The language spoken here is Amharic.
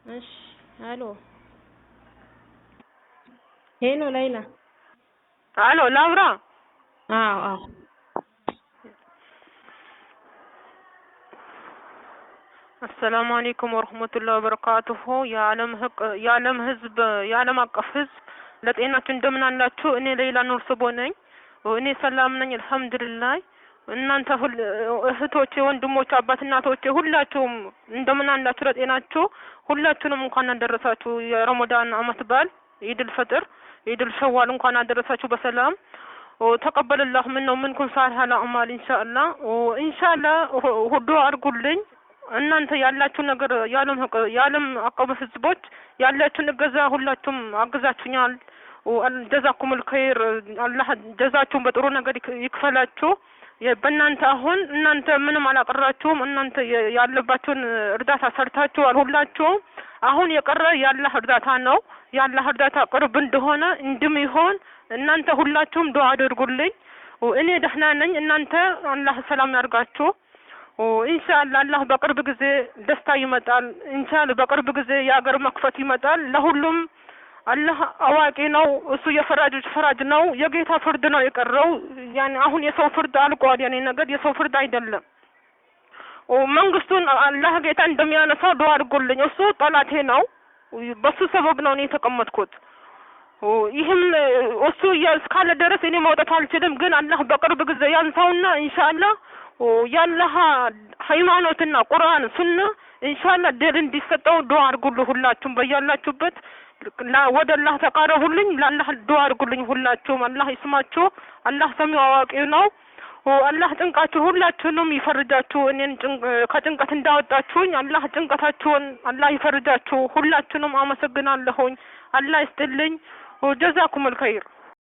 እሺ፣ አሎ፣ ሄሎ ላይላ። አሎ ላውራ። አዎ አዎ። አሰላሙ አለይኩም ወረህመቱላሂ ወበረካቱሁ። የዓለም ህቅ የዓለም ህዝብ፣ የዓለም አቀፍ ህዝብ ለጤናችሁ እንደምን አላችሁ? እኔ ሌላ ኑር ስቦ ነኝ። እኔ ሰላም ነኝ አልሐምዱሊላህ። እናንተ ሁል እህቶቼ፣ ወንድሞቼ፣ አባት እናቶቼ ሁላችሁም እንደምን አላችሁ? ለጤናችሁ ሁላችሁንም እንኳን አደረሳችሁ። የረመዳን አመት በዓል ኢድል ፈጥር፣ ኢድል ሸዋል እንኳን አደረሳችሁ በሰላም። ተቀበለላሁ ምን ነው ምንኩም ሳሊሐል አዕማል። ኢንሻአላህ ኢንሻአላህ ሁዱ አድርጉልኝ። እናንተ ያላችሁ ነገር የዓለም አቀፍ ህዝቦች ያላችሁን እገዛ ሁላችሁም አግዛችሁኛል። ጀዛኩሙል ኸይር። አላህ ጀዛችሁን በጥሩ ነገር ይክፈላችሁ። በእናንተ አሁን እናንተ ምንም አላቀራችሁም። እናንተ ያለባችሁን እርዳታ ሰርታችኋል ሁላችሁም። አሁን የቀረ የአላህ እርዳታ ነው። የአላህ እርዳታ ቅርብ እንደሆነ እንደሚሆን እናንተ ሁላችሁም ዱዓ አድርጉልኝ። እኔ ደህና ነኝ። እናንተ አላህ ሰላም ያርጋችሁ። ኢንሻአላህ አላህ በቅርብ ጊዜ ደስታ ይመጣል። ኢንሻአላህ በቅርብ ጊዜ የሀገር መክፈት ይመጣል። ለሁሉም አላህ አዋቂ ነው። እሱ የፈራጆች ፈራጅ ነው። የጌታ ፍርድ ነው የቀረው። ያኔ አሁን የሰው ፍርድ አልቋል። ያኔ ነገር የሰው ፍርድ አይደለም። መንግስቱን አላህ ጌታ እንደሚያነሳው ዱዓ አድርጉልኝ። እሱ ጠላቴ ነው። በሱ ሰበብ ነው እኔ የተቀመጥኩት። ይህም እሱ እስካለ ድረስ እኔ መውጣት አልችልም። ግን አላህ በቅርብ ጊዜ ያንሳውና ኢንሻአላህ የአላህ ሃይማኖትና ቁርአን ሱና ኢንሻአላህ ድል እንዲሰጠው ዱዓ አድርጉልኝ። ሁላችሁም በያላችሁበት ወደ አላህ ተቃረቡልኝ። ለአላህ ዱዓ አድርጉልኝ። ሁላችሁም አላህ ይስማችሁ። አላህ ሰሚው አዋቂ ነው። አላህ ጭንቃችሁ ሁላችሁንም ይፈርጃችሁ። እኔን ከጭንቀት እንዳወጣችሁኝ አላህ ጭንቀታችሁን አላህ ይፈርጃችሁ። ሁላችሁንም አመሰግናለሁኝ። አላህ ይስጥልኝ። ጀዛኩሙል ኸይር።